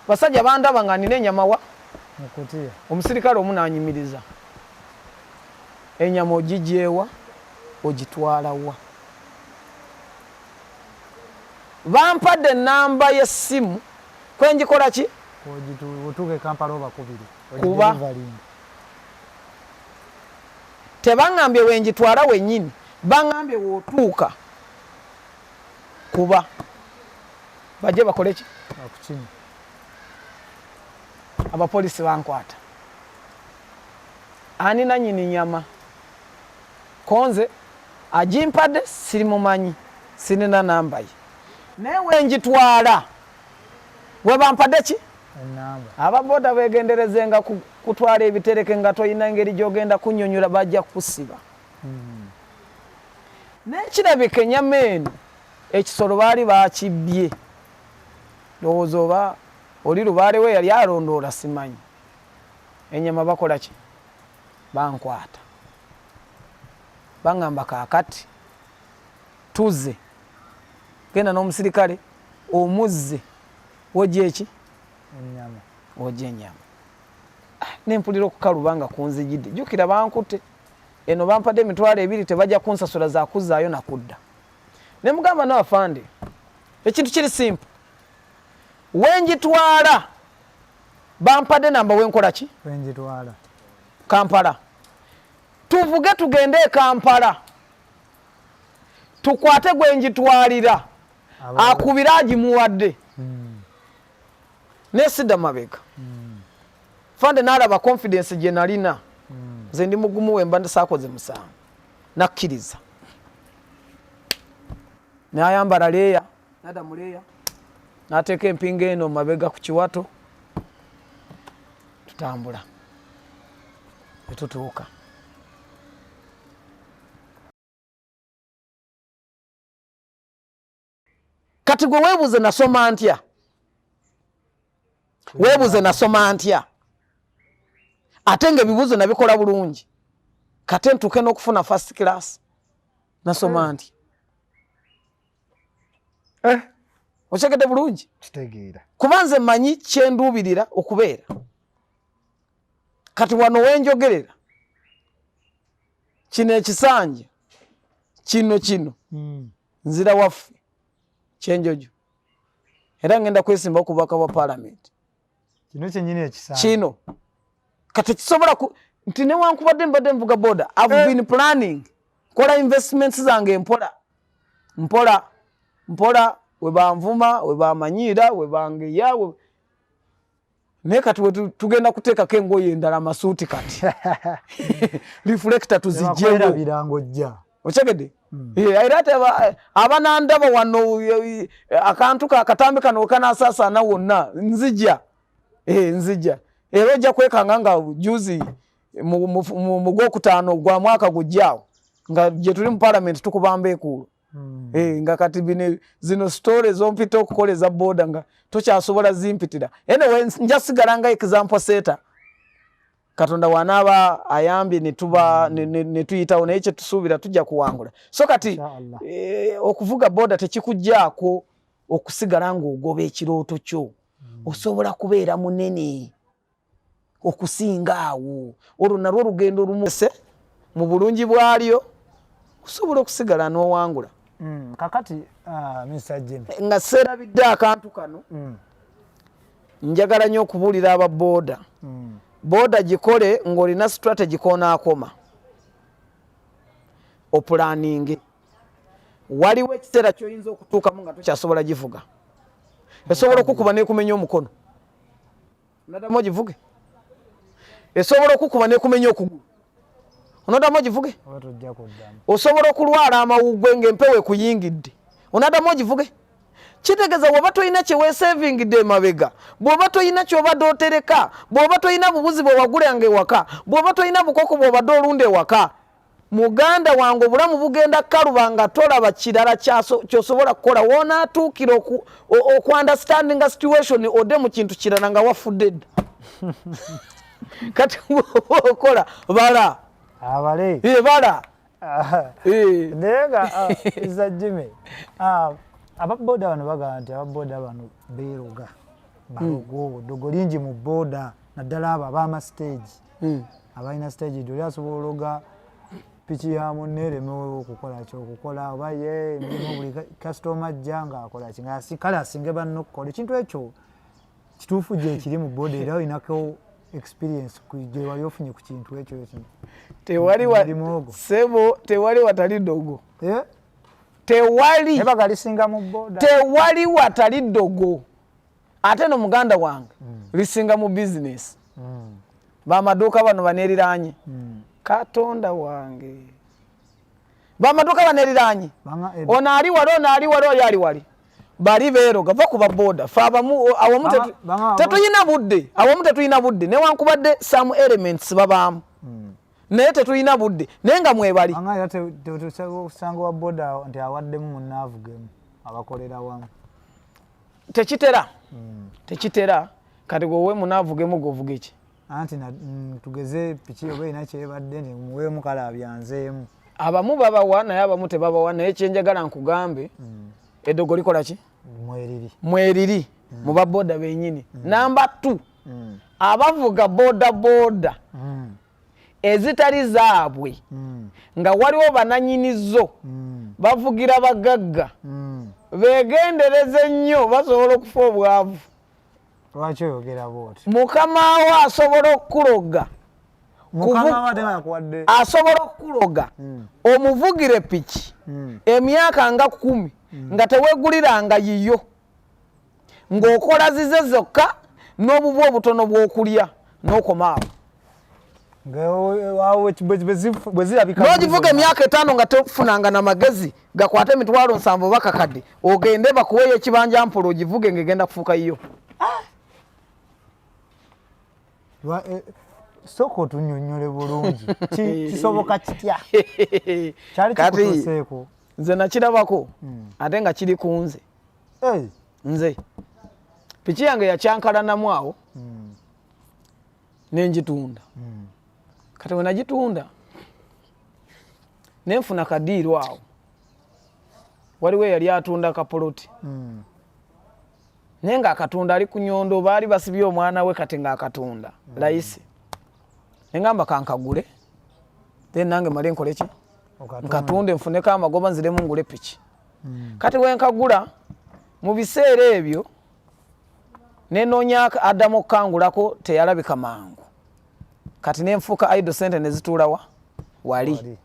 Basajja bandaba nga nina enyama wa omusirikale omu nanyimiriza enyama ogigyewa ogitwala wa? Bampadde enamba y'essimu kwenjikola ki kuba tebaŋambye wenjitwala wenyini, baŋambye wotuuka kuba bajje bakole ki? Abapoliisi bankwata, ani nanyini nyama konze agimpadde sirimumanyi, sirina namba ye, naye wenjitwala webampadde ki ababoda begenderezenga kutwala ebitereke nga tolina ngeri gyogenda kunyonyola, bajja kukusiba. Naye kirabika enyama eno ekisolo baali bakibbye, ndowooza oba oli lubaale we yali alondoola simanyi. Enyama bakola ki? Bankwata, baŋŋamba kaakati tuze genda n'omusirikale omuzze wojja eki wojja enyama. Nempulira okukaluba nga kunzijidde, jjukira bankutte eno bampadde 20,000 tebajja kunsasula za kuzzaayo nakudda. Ne mugamba no afande, ekintu kiri simple, wenjitwala bampadde namba wenkola ki wenjitwala Kampala, tuvuge tugende e Kampala tukwate gwenjitwalira akubire agimuwadde. Nesidda mabega. Fande nalaba confidence gye nalina, nze ndi mugumu wemba saakoze musango, nakkiriza nayambala leeya nada muleeya nateeka empinga eno mabega ku kiwato, tutambula netutuuka. Kati gwe weebuuze nasoma ntya, weebuuze nasoma ntya, ate nga ebibuuzo nabikola bulungi, kate ntuuke n'okufuna first class, nasoma ntya? Okyegedde bulungi? Kitegeera. Kuba nze mmanyi kyenduubirira okubeera. Kati wano wenjogerera kino ekisanja kino kino nzira waffe Kyenjojo, era ngenda kwesimba okubaka bwa parliament. Kino kyenyini ekisanja kino kati kisobola nti newankubadde mbadde nvuga boda, I've been planning kola investments zange mpola mpola mpola, webanvuma webamanyiira webangeya naye kati tugenda kuteekako engoye endala, amasuuti kati reflector tuzijjewo, okyegedde? Era ate abanandaba wano akantu akatambi kano wekanasaasaana wonna nzija, nzija era ojja kwekanga nga juzi mu gwokutaano gwa mwaka gujjaawo nga gye tuli mu parliament tukubamba ekuulo. Nga kati bino zino story zompita okukola eza boda nga tokyasobola zimpitira. Anyway, nja sigala nga example setter. Katonda wanaaba ayambye netuba netuyitawo, naye kyetusuubira tujja kuwangula. So kati okuvuga boda tekikugjaako okusigala ng'ogoba ekirooto kyo. Osobola kubeera munene okusinga awo, olwo nalwo olugendo lumu mu bulungi bwalyo osobola okusigala n'owangula. Kakati Mr. Jimmy, nga seerabidde akantu kano, njagala nnyo okubuulira aba boda. Boda gikole ng'olina strategy k'onaakoma opulaninge. Waliwo ekiseera ky'oyinza okutuukamu nga tokyasobola givuga, esobola okukuba n'ekumenya omukono, onaddamu ogivuge. Esobola okukuba n'ekumenya okugulu, onaddamu ogivuge. Osobola okulwala amawuggwe ng'empewo ekuyingidde, onaddamu ogivuge. Kitegeeza bw'oba tolina kye weesevingidde emabega, bw'oba tolina ky'obadde otereka, bw'oba tolina bubuzi bwe wagulanga ewaka, bw'oba tolina bukoko bw'obadde olunda ewaka, muganda wange obulamu bugenda kukaluba nga tolaba kirala ky'osobola kukola. Woonaatuukira okuunderstandinga situation ode mu kintu kirala nga wafudde dda. Kati okola bala abale bala. Naye nga Mr. Jimmy, ababoda bano bagamba nti ababoda bano beeroga. Balogo, ddogo lingi mu boda, naddala abo ab'ama stage, abalina stage. Oli asobola ologa piki ya munne ereme okukola kyokukola, oba ye emirimu, buli kasitoma ajja ng'akola ki, nga kale asinge banne okukola. Ekintu ekyo kituufu gye kiri mu boda? Era olinako experience gye wali ofunye ku kintu ekyo kino? Tewali wa Mulimu ogwo. Sebo, tewali watali ddogo. Eh? Tewali. Naye bagalisinga mu boda. Tewali watali ddogo. Ate no muganda wange, lisinga mu bizinesi. Bamaduuka bano baneeriranye, katonda wange, bamaduuka baneeriranye. Banga Ono ali wali, ono ali wali, oli ali wali, bali beeroga. Va ku baboda, fe abamu awamu tetulina budde, awamu tetulina budde, newankubadde some elements babaamu, naye tetulina budde, naye nga mwebali. Banga era osanga wa boda nti awaddemu munnaavugemu, abakolera wamu. Tekitera, tekitera. Kati gweowe munaavugemu, gwovuga eki? Anti tugeze piki oba erina kyebadde nti muweemu, kale abyanzeemu. Abamu babawa, naye abamu tebabawa. Naye kyenjagala nkugambe, eddogo likola ki? Mweriri. Mweriri mu baboda benyini. Namba 2, abavuga boda boda ezitali zaabwe, nga waliwo bananyinizo, bavugira bagagga, begendereze nnyo, basobola okufa obwavu. Lwaki oyogera bwoti? Mukama wo asobola okukuloga. Mukama we ate nga yakuwadde. Asobola okukuloga omuvugire piki emyaka nga 10 nga teweguliranga yiyo, ng'okola zize zokka n'obubwa obutono bw'okulya n'okoma awo. Nga awo bwe zirabika. N'ogivuga emyaka 5 nga tofunanga na magezi gakwate 70,000 oba kakadde, ogende bakuweeyo ekibanja mpola, ogivuge ng'egenda kufuuka yiyo. Sooka otunnyonnyole bulungi. Kisoboka kitya? Kyali Kati kikutuuseeko? Nze nakirabako, ate nga kiri ku nze. Hey. Nze piki yange yakyankalanamu awo, nenjitunda. Kati we nagitunda, nenfuna kadiiro awo, waliwo eyali atunda kapoloti, naye ng'akatunda ali ku nyondo, baali basibye omwana we, kati ng'akatunda layisi. Nengamba kankagule, then nange male nkole ki? Okatunde. Nkatunde nfuneko amagoba, nziremu ngule piki. Kati wenkagula, mu biseera ebyo nenoonya addamu okukangulako, teyalabika mangu. Kati nenfuuka idle, sente nezituulawa wali. Wali.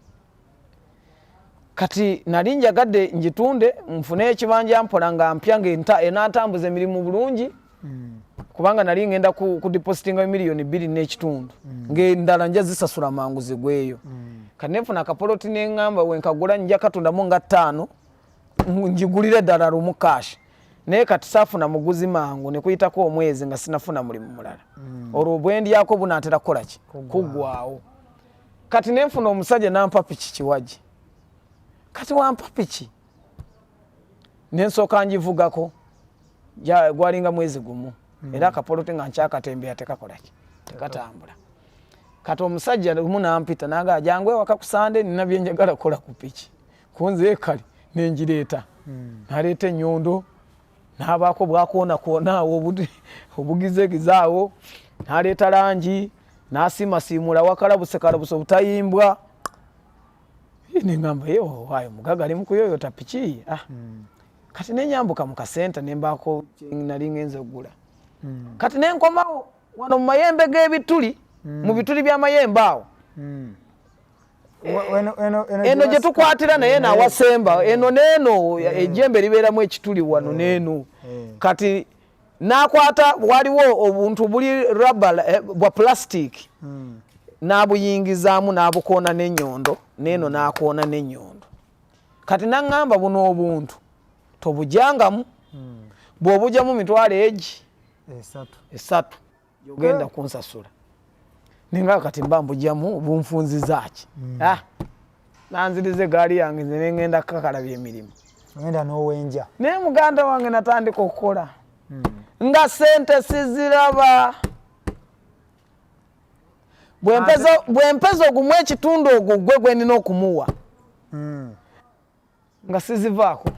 Kati nali njagadde ngitunde nfune ekibanja mpola nga mpya, nga enantambuza emirimu bulungi, kubanga nali ngenda ku depositinga 2.5 miliyoni, ng'endala nja zisasula mangu zigweyo. Kati nenfuna akapoloti, neŋŋamba wenkagula nja katundamu nga 5, njigulire eddala lumu cash. Naye kati saafuna muguzi mangu, ne kuyitako omwezi nga sinafuna mulimu mulala. Olwo bwendyako bunaatera kukola ki? Kuggwawo. Kati nenfuna omusajja nampa piki kiwagi. Kati wampa piki, nensooka ngivugako, gwalinga mwezi gumu, era akapoloti nga nkyakatembeya, tekakolaki, tekatambula. Kati omusajja lumu nampita naga, "Jangu ewaka ku Sande, nina byenjagala kukola ku piki." Kunze kale nengireeta, naleeta ennyondo, n'abaako bwakoona awo obugizegize awo, n'aleeta langi, n'asiimasiimula wakalabuse kalabuse obutayimbwa. Neŋamba, "Ye waayo mugaga ali mu kuyoyota piki." Ah. Kati nenyambuka mu kasenta, nembaako nali ngenza okugula. Kati nenkomawo wano mu mayembe g'ebituli, mu bituli by'amayembe awo, eno gye tukwatira, naye nawasemba eno neeno ejjembe libeeramu ekituli wano neeno. Kati nakwata, waliwo obuntu buli rubber bwa plastic, n'abuyingizaamu, n'abukoona n'ennyondo neeno, n'akoona n'ennyondo. Kati naŋŋamba, "Buno obuntu tobujangamu, bw'obugyamu 300,000 egi 3. 3 gyogenda kunsasula." Ninga kati mba mbugyamu bunfunzizaaki? Ah, nanziriza egaali yange, nze nengenda kakalabya emirimu. Ogenda n'owenja. Naye muganda wange, natandika okukola nga sente siziraba. Bwempeza ogumu ekitundu, ogwo gwe gwenina okumuwa, nga sizivaako.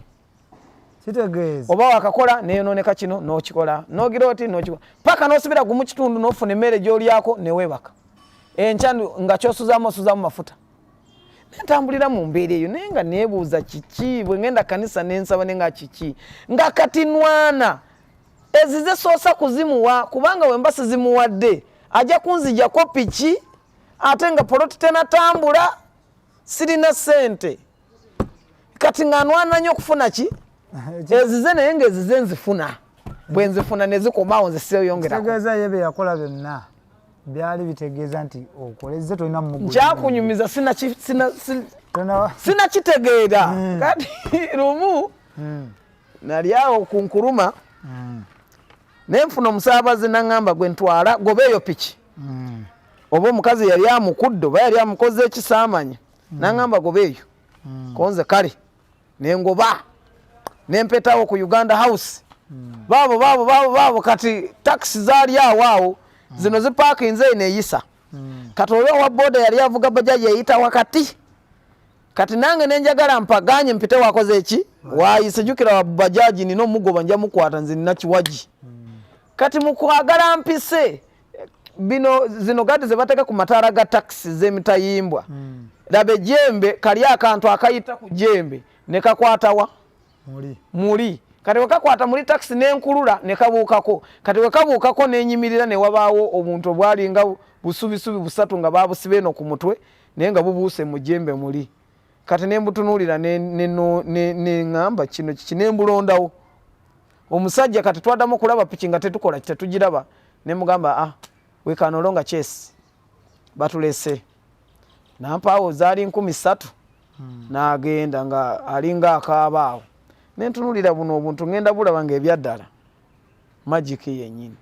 Kitegeeza oba wakakola neyononeka kino nokikola nogira oti nokikola paka nosibira gumu kitundu nofuna emmere gyolyako newebaka enkya nga kyosuzamu osuzamu mafuta. Nentambulira mu mbeera eyo naye nga nebuuza kiki bwe ngenda kanisa nensaba naye nga kiki nga kati nwana ezize soosa kuzimuwa kubanga wemba sizimuwadde ajja kunzijako piki ate nga poloti tenatambula sirina ssente kati nga nwana nnyo okufuna ki ezize naye nga ezize nzifuna bwe nzifuna nezikomawo nze seyongerako. Kitegeeza ye bye yakola byonna byali bitegeeza nti okolezze tolina mugulu. Nkyakunyumiza sinakitegeera. Kati lumu nali awo ku Nkuruma nenfuna omusaabaze naŋŋamba gwe ntwala goba eyo piki. Oba omukazi yali amukudde oba yali amukoze ekisaamanya naŋŋamba goba eyo. Konze kale nengoba nempetawo ku Uganda House. Baabo baabo baabo baabo kati taxi zaali awo awo zino zipaakinze eno eyisa. Kati oli owa boda yali avuga bajaji eyita wakati. Kati nange nenjagala mpaganye mpite wakoze eki waayise jjukira wa bajaji nina omugoba nja mukwata nze nina kiwagi. Kati mu kwagala mpise bino zino gadi ze bateeka ku mataala ga takisi z'emitayimbwa. Laba ejjembe kali akantu akayita ku jjembe ne kakwatawa muli. Kati we kakwata muli takisi n'enkulula ne kabuukako. Kati we kabuukako n'enyimirira ne wabaawo obuntu obwalinga busubisubi busatu nga babusiba eno ku mutwe naye nga bubuuse mu jjembe muli. Kati ne mbutunuulira ne ŋŋamba kino kiki ne mbulondawo. Omusajja kati twaddamu okulaba piki nga tetukola tetugiraba ne mugamba ah we can no longer chase batulese. Nampaawo zaali 3,000 n'agenda nga alinga akaaba awo. Ne ntunuulira buno obuntu ŋŋenda bulaba ng'ebyaddala magic yennyini.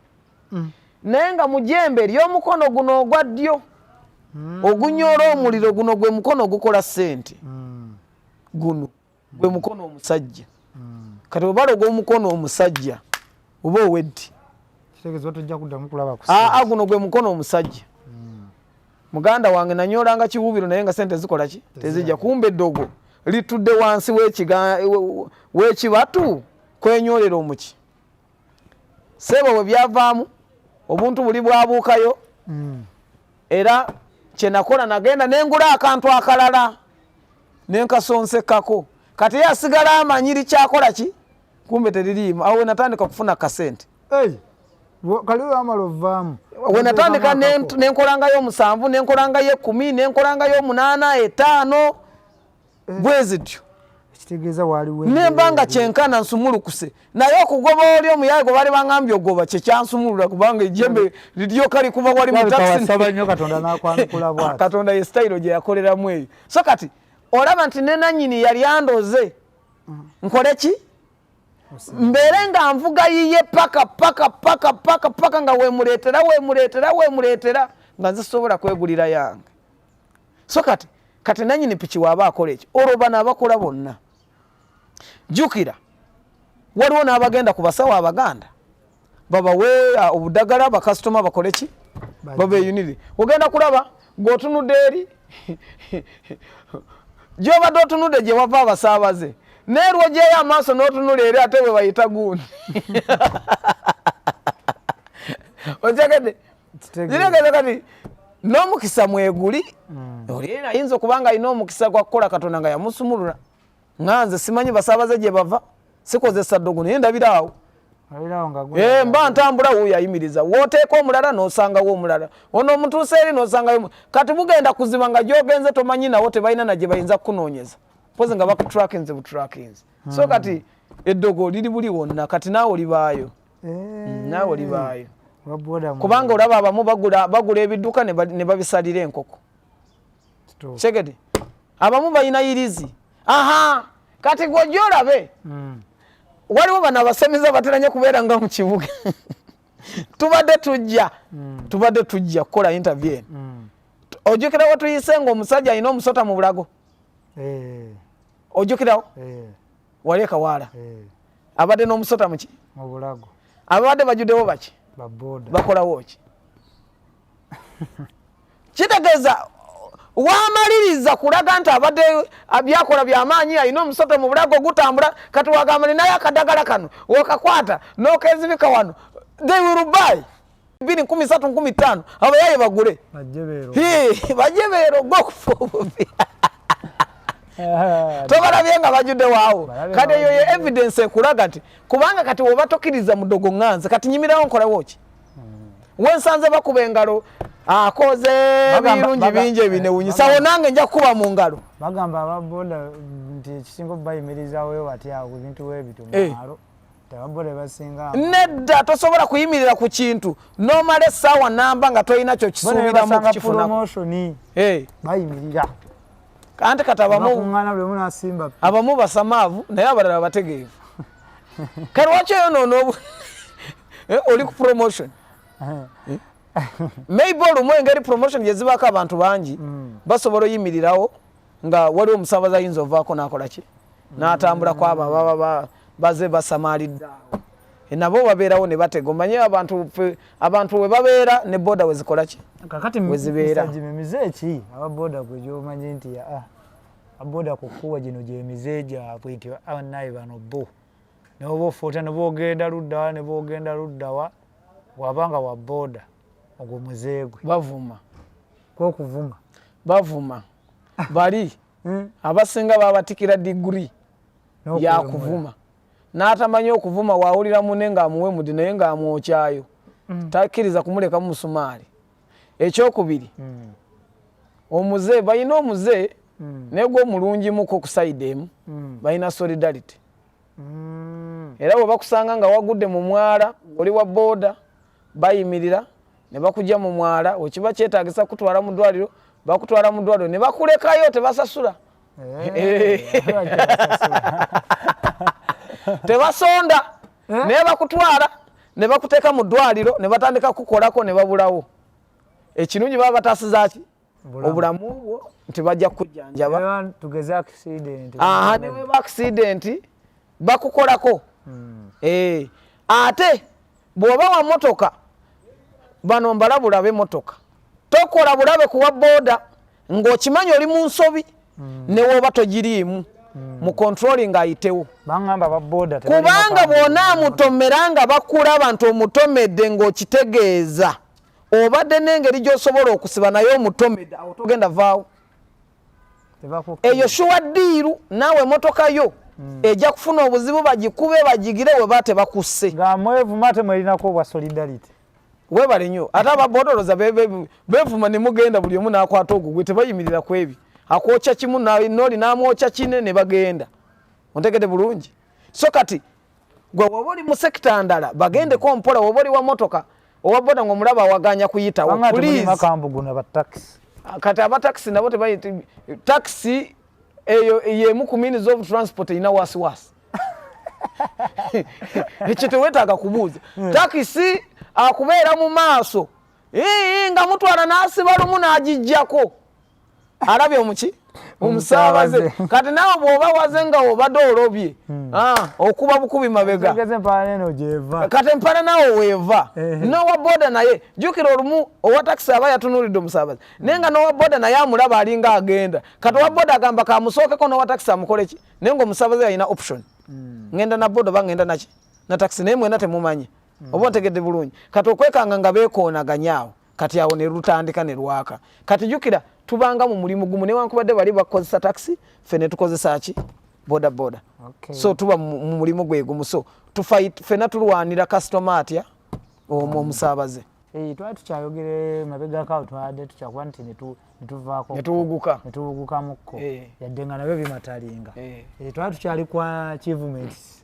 Naye nga mu jjembe ery'omukono guno ogwa ddyo ogunyoola omuliro guno gwe mukono ogukola ssente. Guno gwe mukono omusajja. Kati obala ogw'omukono omusajja oba oweddi. Kitegeeza tojja kuddamu kulaba ku ssente. Guno gwe mukono omusajja. Muganda wange nanyoolanga kiwubiro naye nga ssente zikola ki? Tezijja. Kumbe eddogo litudde wansi w'ekibatu kwenyoolera omuki. Ssebo bwe byavaamu obuntu buli bwabuukayo. Era kye nakola nagenda ne ngula akantu akalala ne nkasonsekako. Kati ye asigala amanyi likyakola ki? Kumbe teririimu. Awo we natandika okufuna kasente. Kali wamala ovaamu. We natandika ne nkolangayo 7, ne nkolangayo 10, ne nkolangayo 8, 5, bwe zityo. Kitegeeza waliwo Ne mba nga kyenkana nsumulukuse. Naye okugoba oli omuyaye gwe baali baŋŋambye ogoba kye kyansumulula kubanga ejjembe liryoka likuba wali mu taxi. Wasaba nnyo Katonda n'akwanukula bw'atyo. Katonda ye sitayiro gye yakoleramu eyo. So kati olaba nti ne nannyini yali andoze nkole ki? Mbeere nga nvuga yiye paka paka paka paka paka nga weemuleetera weemuleetera weemuleetera nga nze sisobola kwegulira yange. So kati nannyini piki waaba akola ekyo olwo bano abakola bonna. Jjukira waliwo n'abagenda ku basawo Abaganda babawe obudagala bakasitoma bakole ki? Babeeyunire. Ogenda kulaba ng'otunudde eri gy'obadde otunudde gye wava abasaabaze naye lw'oggyeyo amaaso n'otunula eri ate bwe bayita gundi. Otegedde? Kitegeeza kati n'omukisa mweguli. Oli ayinza okuba nga alina omukisa gwa kukola Katonda nga yamusumulula. Nga nze simanyi basaabaze gye bava, sikozesa ddogo naye ndabira awo. Mba ntambula wuuyo ayimiriza, w'oteeka omulala n'osangawo omulala, ono omutuusa eri n'osangayo. Kati bugenda kuziba nga gy'ogenze tomanyi nawo tebalina na gye bayinza kukunoonyeza, mpozi nga bakutrackinze butrackinze. So kati eddogo liri buli wonna, kati naawe olibaayo. Naawe olibaayo. Kubanga olaba abamu bagula ebidduka ne babisalira enkoko. Segede abamu balina yirizi. Aha, kati gw'ojja olabe. Waliwo bano abasamize batera nnyo kubeera nga mu kibuga. Tubadde tujja kukola interview eno. Ojjukira we tuyise ng'omusajja alina omusota mu bulago? Ojjukirawo? Wali e Kawaala. Abadde n'omusota mu ki? Mu bulago. Ababadde bajjuddewo baki? Ba boda. Bakolawo ki? Kitegeeza Wamaliriza kulaga nti abadde byakola byamaanyi, alina omusoto mu bulago gutambula. Kati wagamba ninayo akadagala kano, wakakwata nokezibika wano, they will buy 2, 3, 5,000, abayaye bagule. Bajje beeroga okufa obubi. Tobalabye nga bajjudde waawo? Kati eyo ye evidence ekulaga nti kubanga kati woba tokkiriza mudogo ŋŋanze, kati nyimirawo nkolawo ki? Wensanze bakuba engalo, akoze birungi bingi ebinewunyisawo, nange nja kukuba mu ngalo. Bagamba ababoda nti ekisinga obubayimirizawo bati awo ebintu webito mwalo ababoda basinga. Nedda, tosobola kuyimirira ku kintu nomala essaawa namba nga tolina kyo kisuubiramu kukifunako. Bayimirira. Anti kati abamu basamaavu, naye abalala bategeevu. Kati lwaki oyonoona oli ku promotion? Maybe olumu engeri promotion gyezibaako abantu bangi, basobola oyimirirawo nga waliwo omusabazi ayinza ovaako nakola ki, n'atambula kwabo ababa baze basamaalidde awo, nabo babeerawo ne batega. Omanye abantu abantu we babeera ne boda we zikola ki. Kakati wezibeera. Mize ki ababoda gwe gyomanyi nti aboda ku kkuwa gino gyemize gyabwe, nti abanaye bano bo neoba ofuuta ne boogenda luddawa ne boogenda luddawa, wabanga wa boda ogwo muzeegwe? Bavuma. Kwokuvuma. Bavuma bali abasinga babatikira diguri yakuvuma, n'atamanyi okuvuma. Wawulira mune ng'amuwemudde naye ng'amwokyayo, takkiriza kumulekamu musumaali. Ekyokubiri, omuze balina omuze, naye gwe omulungimuko ku side emu, balina solidarity. Era bwe bakusanga nga wagudde mu mwala, oli wa booda, bayimirira ne bakujja mu mwala. Wekiba kyetagisa kutwala mu ddwaliro, bakutwala mu ddwaliro ne bakulekayo, tebasasula. Tebasonda, naye bakutwala ne bakuteeka mu ddwaliro ne batandika kukolako ne babulawo. Ekirungi baba bataasizaki obulamu bwo nti bajja kukujjanjaba. Tugeze accident. Aha, ne weba accident bakukolako. Ate bw'oba wa motoka, bano mbalabula b'emmotoka, tokola bulabe kuwa booda ng'okimanyi oli mu nsobi, ne woba togiriimu, mu controlling ayitewo. Baŋŋamba baboda. Kubanga bw'onaamutomera nga bakulaba nti omutomedde ng'okitegeeza obadde n'engeri gy'osobola okusiba naye omutomedde, awo togenda vaawo. Eyo sure deal, naawe emotoka yo ejja kufuna obuzibu, bagikube bagigire weba tebakusse. Nga mwevuma ate mwerinako obwa solidarity. Webale nnyo. Ate ababodoloza bevuma ne mugenda, buli omu n'akwata ogugwe, tebayimirira ku ebyo. Akwokya kimu, noli n'amwokya kine ne bagenda. Ontegedde bulungi? So kati gwe woba oli mu sector ndala, bagendeko mpola. Woba oli wa motoka, owa boda ng'omulaba awaganya kuyitawo, please. Makambuguna ba taxi. Kati abatakisi nabo tebayita takisi eyo yemu ku means of transport erina wasiwasi. Ekyo tewetaaga kubuuza. Takisi akubeera mu maaso ii nga mutwala n'asiba lumu n'agijjako, alabye omuki omusaabaze. Kati naawe bw'oba waze nga obadde olobye, okuba bukubi mabega. Tegeze empalana eno gyeva. Kati empala naawe weeva. N'owa boda naye jjukira olumu owa takisi aba yatunuulidde omusaabaze, naye nga n'owa boda naye amulaba alinga agenda. Kati owa boda agamba kamusookeko, n'owa takisi amukole ki, naye nga omusaabaze alina option, ngenda na boda oba ngenda naki na takisi, naye mwena temumanyi. Oba ontegedde bulungi? Kati okwekanga nga beekoonaganya awo, kati awo ne lutandika ne lwaka. Kati jjukira tubanga mu mulimu gumu, newankubadde bali bakozesa takisi, ffe ne tukozesa ki, boda boda. So tuba mu mulimu gwe gumu, so ffenna tulwanira kasitoma atya omwo omusaabaze. Twali tukyayogere mabegako awo, twabadde tukyakuba nti netuvaako. Ne tuwuguka. Netuwugukamukko. Yadde nga nabyo bimatalinga. Twali tukyali ku achievements.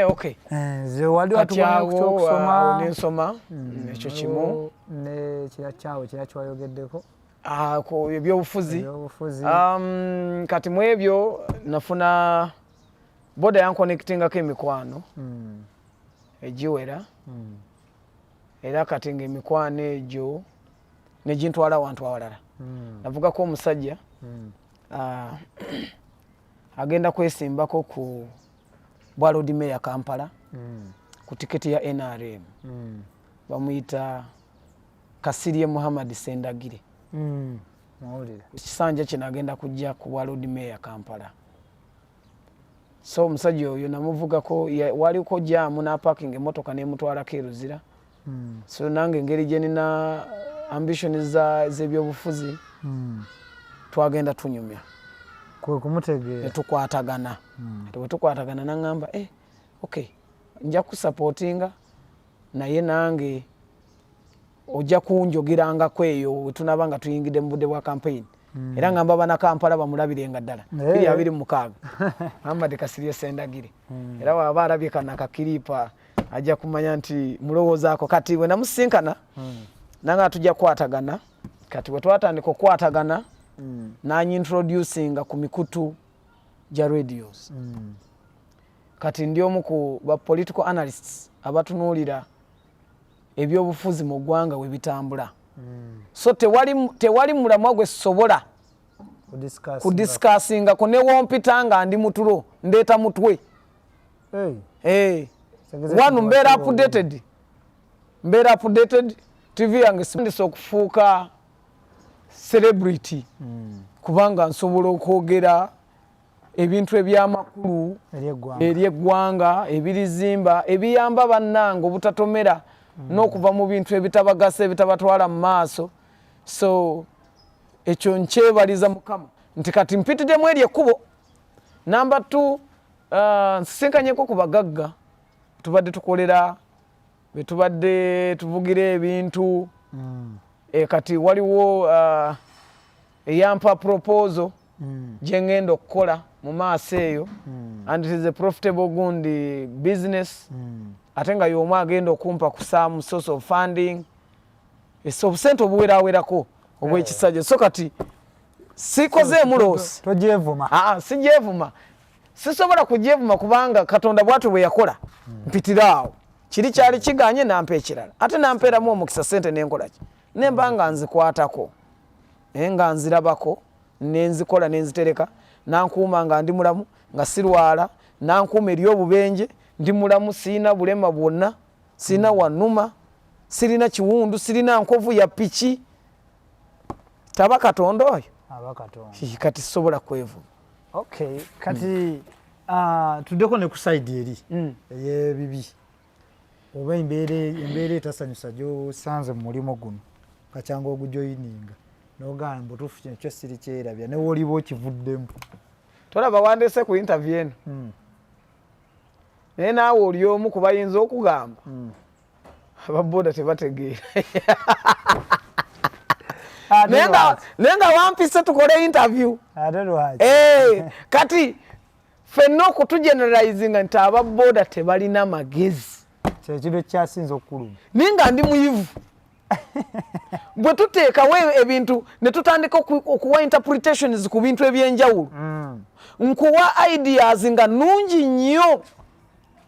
Okay. Nze wali kati watuwanya awo ku kyokusoma. Awo nensoma ekyo kimu. Nekira kyawe kira kyewayogeddeko. Ah, ku ebyobufuzi. Ebyobufuzi. Kati mu ebyo nafuna boda yanconnectingako emikwano egiwera. Era kati nga emikwano egyo negintwala awantu awalala. Navugako omusajja, agenda kwesimbako ku bwa Lord Mayor Kampala ku tiketi ya NRM. Bamuyita Kasirye Muhammad Sendagire. Mawulire. Ekisanja kino agenda kujja ku bwa Lord Mayor Kampala. So omusajja oyo namuvugako, waliko jam n'aparking emotoka nemutwalako e Luzira. So nange engeri gye nina ambition z'ebyobufuzi, twagenda tunyumya. Kwe kumutegeera. Netukwatagana. Kati bwe tukwatagana, naŋŋamba, "Eh, okay, nja kusupportinga, naye nange ojja kunjogerangako eyo wetunaba nga tuyingidde mu budde bwa campaign." Era ngamba banakampala bamulabirenga ddala. 2026, Muhammad Kasirye Sendagire. Era waba alabye kano akaclip ajja kumanya nti mulowoozaako. Kati bwe namusinkana, nanga tujja kukwatagana. Kati bwe twatandika okukwatagana, nanyintroducinga ku mikutu gya radios. Kati ndi omu ku ba political analysts abatunuulira ebyobufuzi mu ggwanga we bitambula. So tewali mulamwa gwe sobola Kudiscuss. Kudiscussingako. Ne wompita nga ndi mutulo, ndeeta mutwe. Hey. Eh. Tegeze Wano mbeera kiwa. updated, mbeera updated. TV yange sindisa okufuuka celebrity, kubanga nsobola okwogera ebintu ebyamakulu eri eggwanga. Eri eggwanga, ebirizimba, ebiyamba bannange obutatomera n'okuva mu bintu ebitabagasa, ebitabatwala mu maaso. So ekyo nkyebaliza Mukama nti kati mpitiddemu eri ekkubo. Number two, nsisinkanyeko ku bagagga tubadde tukolera, betubadde tuvugira ebintu. Kati waliwo eyampa proposal gye ŋŋenda okukola mu maaso eyo, and it is a profitable gundi business, ate nga y'omu agenda okumpa ku some source of funding. Ese obusente obuwerawerako obwekisajja. So kati sikozeemu loss. Togyevuma. Aa, sigyevuma, sisobola kugyevuma, kubanga Katonda bwatyo bwe yakola. Mpitira awo, kiri kyali kiganye, nampa ekirala, ate nampeeramu omukisa, sente nenkolaki, nemba nga nzikwatako, naye nga nzirabako, nenzikola, nenzitereka. Nankuuma nga ndi mulamu, nga sirwala, nankuuma eri obubenje, ndi mulamu, siina bulema bwonna, siina wanuma, sirina kiwundu, sirina nkovu ya piki. Taba Katonda oyo? Aba Katonda. Hii, kati sisobola kwevuma. Okay, kati tuddeko ne ku side eri ey'ebibi oba embeera etasanyusa gy'osanze mu mulimu guno kacyanga ogujoyininga, n'ogamba mbutuufu kino kyo siri kyerabya, ne wooliba okivuddemu. Tolaba wandese ku interview eno, naye naawe oli omu ku bayinza okugamba ababoda tebategeera. Ate lwaki? Naye nga wampise tukole interview. Ate lwaki? Eh, kati ffenna okutugeneralizinga nti ababoda tebalina magezi, kyekintu ekyasinza okukuluma. Naye nga ndi muyivu. Bwe tuteekawo ebintu ne tutandika okuwa interpretations ku bintu ebyenjawulo, nkuwa ideas nga nungi nnyo.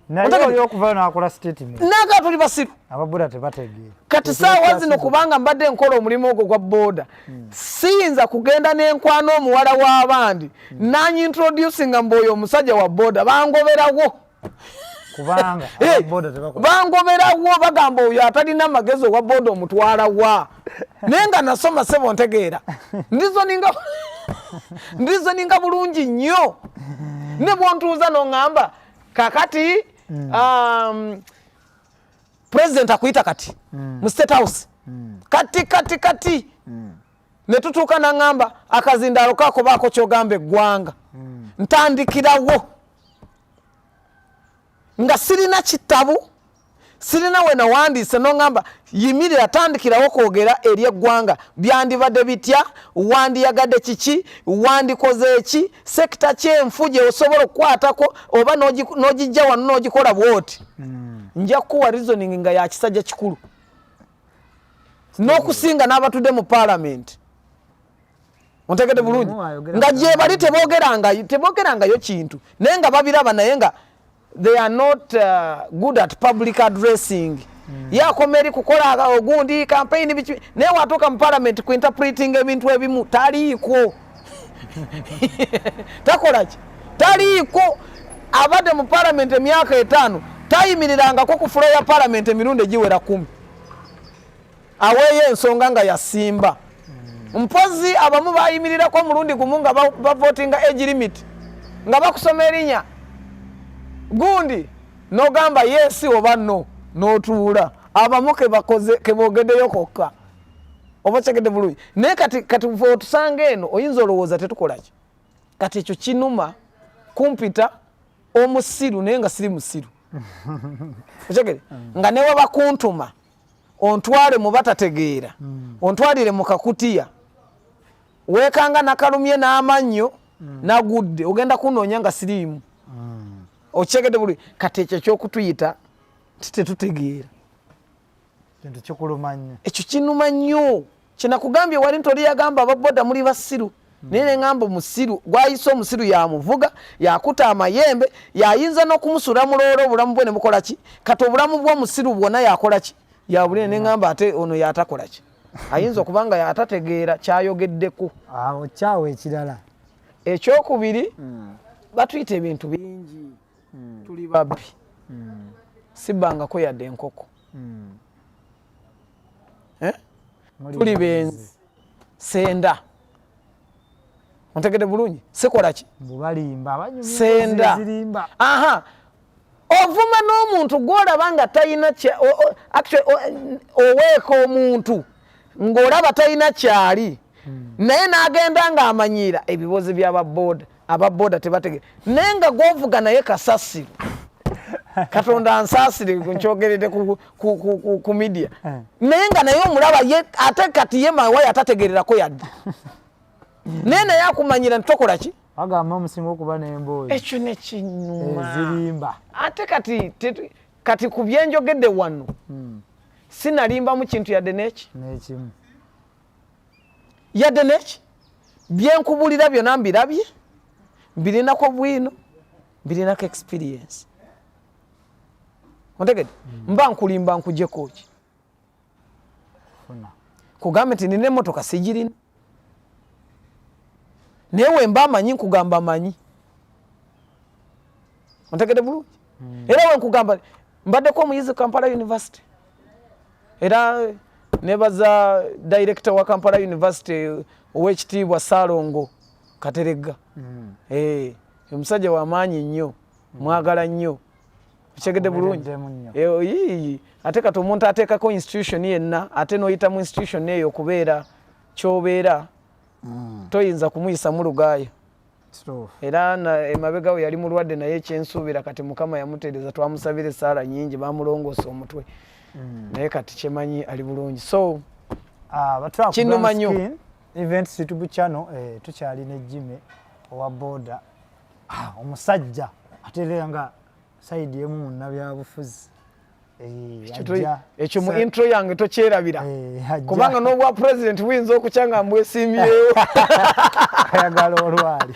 Naye oli okuvayo n'akola statement naga tuli basiru. Ababoda tebategeera. Kati saawa zino, kubanga mbadde nkola omulimu ogwo gwa booda, siyinza kugenda n'enkwana omuwala w'abandi nanyintroducinga mbu oyo omusajja wa booda, bangoberawo. Kubanga Eh, ababoda tebakola. Bangoberawo, bagamba oyo atalina magezi owa booda omutwala wa? Naye nga nasoma, sebo, ntegeera, ndizoninga bulungi nnyo. Ne bwontuuza noŋŋamba kakati president akuyita kati mu State House kati kati kati, ne tutuuka naŋŋamba akazindaalo kako baako kyogamba eggwanga, ntandikirawo nga sirina kitabu, sirina we nawandiise. Noŋŋamba yimirira, tandikirawo kwogera eri eggwanga, byandibadde bitya, wandiyagadde kiki, wandikoze eki, sector kyenfu gye osobola okukwatako oba n'ogijja wano n'ogikola bwoti, nja kukuwa reasoning nga ya kisajja kikulu n'okusinga n'abatudde mu parliament. Ontegedde bulungi? Omu ayogera. Nga gye bali tebogerangayo kintu, naye nga babiraba, naye nga they are not good at public addressing. Yakoma eri kukola ogundi campaign biki, naye watuuka mu parliament ku interpreting ebintu ebimu taliiko, takola ki, taliiko. Abadde mu parliament emyaka 5, tayimirirangako ku floor ya parliament emirundi egiwera 10 aweeyo ensonga nga yasimba. Mpozi abamu bayimirirako omulundi gumu nga bavotinga age limit, nga bakusoma erinnya gundi n'ogamba yes oba no, n'otuula. Abamu kebakoze kebogeddeyo kokka, oba kyegedde bulungi. Naye kati fe otusanga eno, oyinza olowooza tetukolaki. Kati ekyo kinuma kumpita omusiru, naye nga siri musiru. Okyegere nga newe bakuntuma ontwale mu batategeera, ontwalire mu kakutiya, weekanga nakalumye n'amannyo, nagudde, ogenda kunoonya nga siriimu. Okyegedde bulungi? Kati ekyo ekyokutuyita nti tetutegeera, kintu kikuluma nnyo. Ekyo kinuma nnyo. Kyenakugambye wali nti oli yagamba ababoda muli basiru, naye neŋamba omusiru gwayise omusiru yamuvuga, yakuta amayembe, yayinza n'okumusuula muloolo, obulamu bwe ne bukola ki. Kati obulamu bw'omusiru bwonna yakola ki? Yabulire. Neŋamba ate ono yatakola ki? Ayinza okuba nga yatategeera kyayogeddeko. Awo kyawo ekirala. Ekyokubiri, batuyita ebintu bingi. Tuli babbi. Sibbangako yadde enkoko. Eh? Tuli benzi, senda. Ontegedde bulungi? Sikola ki? Mbubalimba abanyumya. Senda. Zirimba. Aha, ovuma n'omuntu gwolaba nga talina actually, oweeka omuntu ng'olaba talina kyali, naye n'agenda ng'amanyiira ebibozi by'ababoda. Ababoda tebategere, naye nga gwovuga naye kasasiro. Katonda ansaasire nkyogeredde ku media. Naye nga naye omulaba ye ate kati ye mawaye atategererako yadde, naye akumanyira nti tokola ki. Bagamba omusinga okuba n'emboozi Ekyo nekinuma. Ezirimba. Ate kati kati ku byenjogedde wano, sinalimbamu kintu yadde neki. N'ekimu. Yadde neki. Byenkubulira byonna mbirabye, mbirinako bwino, mbirinako experience. Ontegedde? Mba nkulimba nkujeko ki? Funa. Kugambe nti nina emmotoka, sigirina, naye wemba amanyi nkugamba amanyi. Ontegedde bulungi? Era wenkugamba mbaddeko omuyizi Kampala University, era nebaza director wa Kampala University, owekitiibwa Saalongo Kateregga. Eh, omusajja wamaanyi nnyo, mwagala nnyo. Okyegedde bulungi? Akubeereddemu nnyo. Eh, yiiyi. Ate kati omuntu ateekako institution yenna, ate n'oyita mu institution eyo okubeera kyobeera, toyinza kumuyisamu lugaayo. Kituufu. Era emabega we yali mulwadde, naye ekyensuubira kati Mukama yamutereeza. Twamusabira esaala nyingi, bamulongoosa omutwe, naye kati kyemanyi ali bulungi. So Ah, batula ku Kinuma Brown nnyo. Skin Events YouTube channel, tukyali ne Jimmy owa boda. Ah, omusajja ate era nga side emu munnabyabufuzi. Ekyo mu intro yange tokyerabira. Ajja. Kubanga n'obwa president buyinza okukya nga mbwesimbyewo. Ayagala olwali.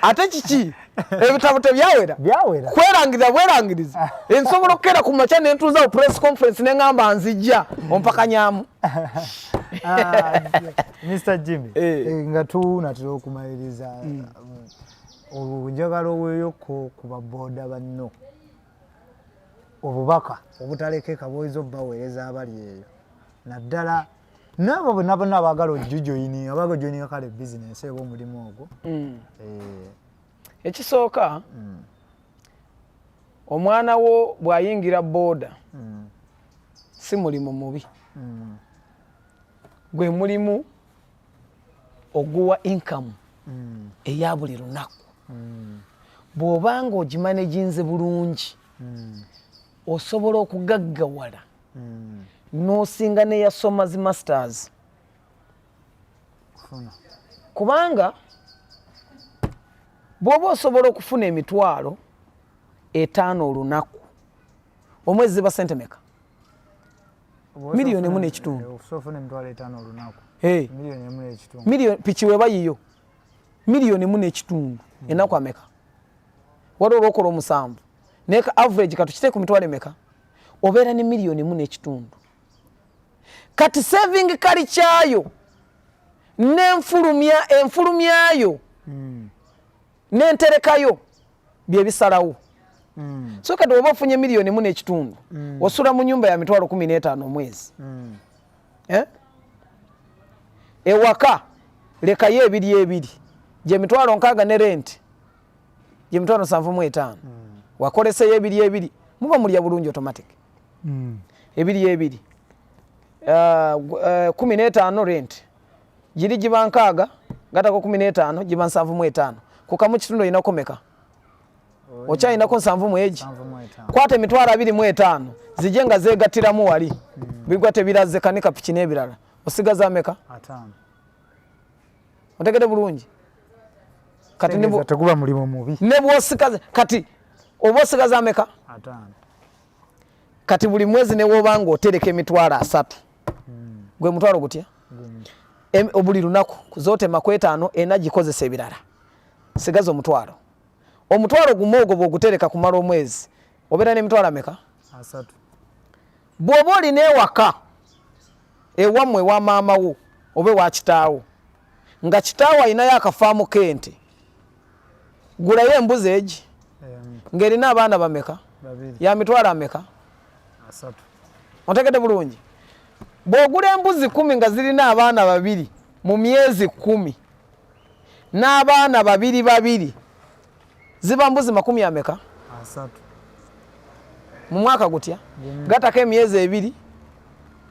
Ate kiki, ebitabo tebyawera? Byawera. Kwerangiriza bwerangiriza. Nsobola okukeera ku makya nentuuzawo press conference neŋŋamba nzijja ompakanyamu. Ah, Mr Jimmy, nga tunatera okumaliriza, njagala oweeyoko ku babooda banno obubaka obutalekeka bwoyinza obbaweereza abali eyo, naddala naabo bonna bonna abaagala ojujoyininga, abaagala ojoyininga kale bizinensi eba omulimu ogwo. Ekisooka, omwana wo bw'ayingira booda, si mulimu mubi. Gwe mulimu oguwa income eya buli lunaku. Bw'obanga ogimanaginze bulungi, osobola okugaggawala n'osinga n'eyasoma zi masters. Funa. Kubanga bw'oba osobola okufuna 50,000 olunaku, omwezi ziba sente meka? 1.5 million. Ofuna 50,000 olunaku. Hey. 1.5 million. Miliyoni, piki weba yiyo, 1.5 million ennaku ameka? Waliwo olwokola 7, naye ka average katukite ku mitwalo emeka, obeera ne 1.5 million. Kati saving kalikyayo n'enfulumya, enfulumyayo n'enterekayo byebisalawo. So kati oba ofunye 1.5 million, osula mu nyumba ya 15,000 omwezi. Eh? Ewaka lekayo ebiri ebiri, gye 60,000 ne rent gye 75,000. Wakoleseyo ebiri ebiri, muba mulya bulungi automatic. Ebiri ebiri, 15 rent giri giba 60, gatako 15 giba 75. Ku kamu kitundu olinako meka? Okyayinako 70 mu egi. 75. Kwata 25,000 zijje nga zeegattiramu wali, bigwa tebiraze, kanika piki n'ebirala, osigaza ameka? 50. Otegede bulungi kati ne Tegeeza teguba mulimu mubi. Ne bwosigaza kati oba osigaza ameka? 50. Kati buli mwezi ne woba nga otereka 30,000, gwe mutwalo gutya? Buli lunaku zotema ku etaano ena gikozesa, ebirala sigaza omutwalo. Omutwalo gumu ogwo bw'ogutereka kumala omwezi, obeera n'emitwalo ameka? 30. Bw'oba olina ewaka ewammwe, ewa maama wo oba ewa kitaawo, nga kitaawo alinayo akafaamu k'ente, gulayo embuzi egi ng'erina abaana bameka? Babiri. Ya mitwalo ameka? 30. Otegedde bulungi? Bw'ogula embuzi 10 nga zirina abaana babiri mu myezi 10 n'abaana babiri babiri, ziba mbuzi makumi ameka? 30. Mu mwaka gutya? Gatako emyezi 2,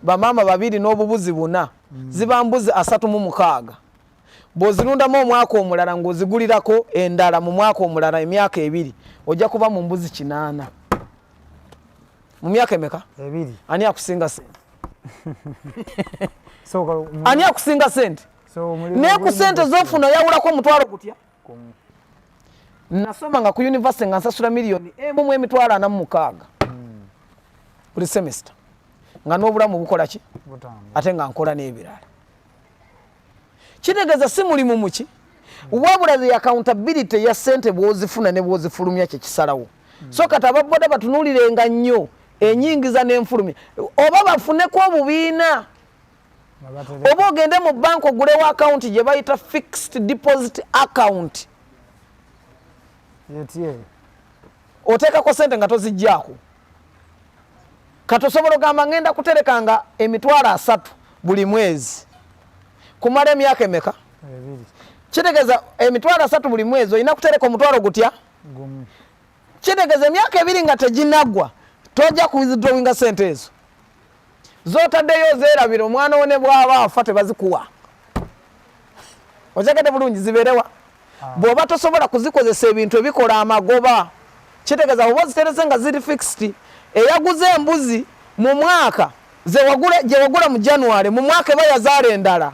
bamaama babiri n'obubuzi buna, ziba mbuzi 36. Bw'ozirundamu omwaka omulala ng'ozigulirako endala mu mwaka omulala, emyaka 2, ojja kuba mu mbuzi 80 mu myaka emeka? 2. Ani akusinga sente? So Ani akusinga sente? So omulimu Naye ku gulimu sente zofuna oyawulako omutwalo gutya? Gumu. Nasoma nga ku university nga nsasula 1,046,000 buli semester, nga n'obulamu bukola ki? Butambula. Ate nga nkola n'ebirala. Kitegeeza si mulimu muki, wabula the accountability ya sente bw'ozifuna ne bw'ozifulumya kyekisalawo. So kati ababoda batunuulirenga nnyo enyingiza n'enfulumya, oba bafuneko obubiina, Nga batereka. Oba ogende mu banka ogulewo akawunti gye bayita fixed deposit account. Yetye. Oteekako sente nga tozijjaako. Kati osobola ogamba ngenda kuterekanga 30,000 buli mwezi kumala emyaka emeka? 2. Kitegeeza 30,000 buli mwezi olina kutereka omutwalo gutya? 1. Kitegeeza emyaka 2 nga teginaggwa tojja ku withdrawinga sente ezo zotaddeyo, ozeerabira. Omwana wo ne bw'aba afa tebazikuwa. Okyegedde bulungi? Zibeerewa bw'oba tosobola kuzikozesa ebintu ebikola amagoba. Kitegeeza oba oziterese nga ziri fixed. Eyaguze embuzi mu mwaka gye wagula mu January, mu mwaka eba yazaala endala.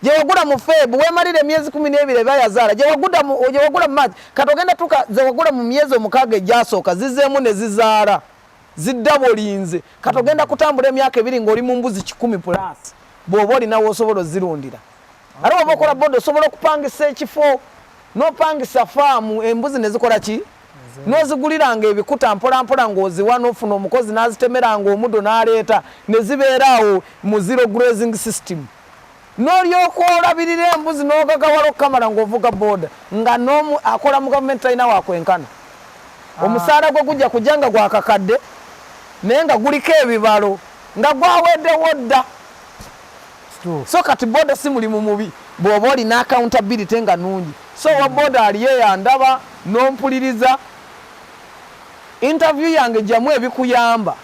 Gye wagula mu Feb, weemalira emyezi 12 eba yazaala. Gye wagula mu March, kati ogenda tuka ze wagula mu myezi 6 egyasooka zizeemu ne zizaala, ziddabolinze. Kati ogenda kutambula emyaka 2 ng'oli mu mbuzi 100 plus, bw'oba olinawo osobola ozirundira. Ate bw'oba okola boda, osobola okupangisa ekifo n'opangisa faamu, embuzi ne zikola ki? N'oziguliranga ebikuta mpola mpola ng'oziwa, n'ofuna omukozi n'azitemeranga omuddo n'aleeta ne zibeera awo mu zero grazing system, n'olyoka olabirira embuzi n'ogagawala okukamala ng'ovuga boda, nga n'omu akola mu gavumenti talina wakwenkana. Omusaala gwe gujja kujja nga gwakakadde, naye nga guliko ebibalo nga gwaweddewo dda. Kituufu. So kati boda si mulimu mubi bw'oba olina accountability nga nungi. So owa boda aliyo eyandaba n'ompuliriza interview yange, jamu ebikuyamba,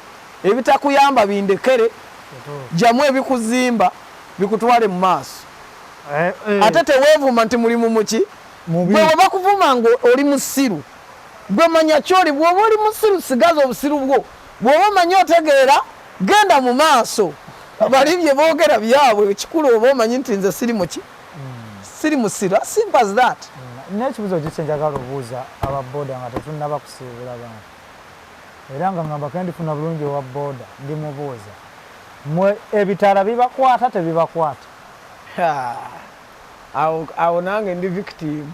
ebitakuyamba bindekere. Kituufu. Jamu ebikuzimba bikutwale mu maaso. Eh. Ate teweevuma nti mulimu muki. Mubi. Gwe bwe bakuvuma nga oli musiru, gwe manya kyoli. Bw'oba oli musiru, sigaza obusiru bwo. Bw'oba omanyi otegeera, genda mu maaso. Bali bye boogera byabwe. Ekikulu oba omanyi nti nze siri muki, siri musiru. As simple as that. N'ekibuzo ki kyenjagala obuuza ababoda nga tetunnaba kusiibula bantu, era nga ngamba kendifuna bulungi owa boda ndimubuuza, mwe ebitaala bibakwata, tebibakwata? Ha, awo nange ndi victim,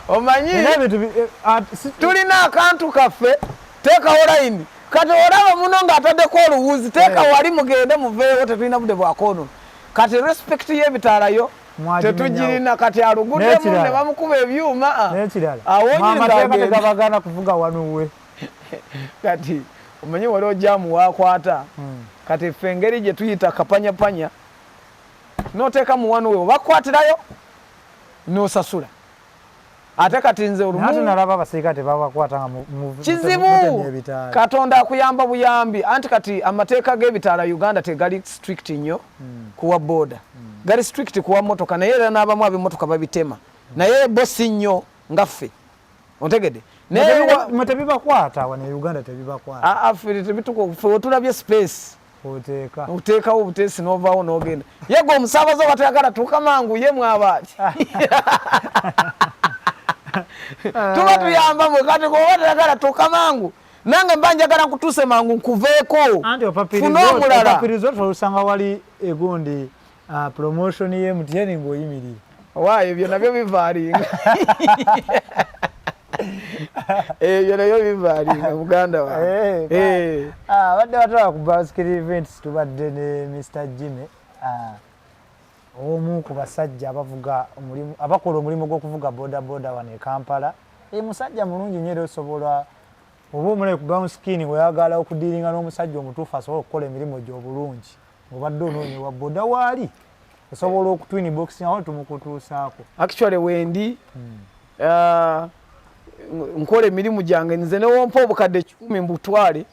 omanyi. Era ebintu Tulina akantu kaffe, teekawo layini. Kati olaba muno ng'ataddeko oluwuzi, teeka wali, mugende muveewo, tetulina budde bwakwonoona. Kati respect y'ebitaalayo Mwagimenyawo. tetugirina. Kati aluguddemu N'ekirala. ne bamukuba ebyuma. N'ekirala, Awo amateeka nyinza tegabagaana kuvuga wanuwe. Kati Omanyi wali ojaamu wakwata. Kati ffe engeri gye tuyita kapanyapanya, noteeka mu one way, obakwatirayo nosasula. Ate kati nze olumu nalaba abasirikale tebabakwata nga kizibu. Katonda akuyamba buyambi. Anti kati amateeka g'ebitaala Uganda tegali strict nnyo kuwa boda. Gali strict kuwa motoka, naye era n'abamu ab'emmotoka babitema, naye bo si nnyo nga ffe, ontegedde? Mwe tebibakwata wano e Uganda, tebibakwata. Aa, ffe tebituko. Ffe wetulabye space, oteeka, oteekawo obuteesi n'ovaawo n'ogenda. Ye gwe omusaabaze oba toyagala tuuka mangu, ye mwabaaki tuba tuyamba mwe. Kati oba toyagala tuuka mangu, nange mba njagala nkutuuse mangu nkuveeko. Anti funa omulala. Opapirizo olusanga wali egundi promotion ye MTN ng'oyimirira. Waayo, ebyo nabyo bivaalinga, ebyo nabyo bivaalinga, muganda wange. Abadde batwala ku Bicycle Events, tubadde ne Mr Jimmy, omu ku basajja abavuga omulimu, abakola omulimu gw'okuvuga boda boda wano e Kampala. Musajja mulungi nnyo, era osobola oba omulabe ku brown skin, oyagala okudiiringa n'omusajja omutuufu asobola okukola emirimu gye obulungi, obadde onoonya wa boda waali, osobola okutwinbox awo tumukutuusaako. Actually wendi nkola emirimu gyange nze, newompa obukadde 1,000 mbutwale,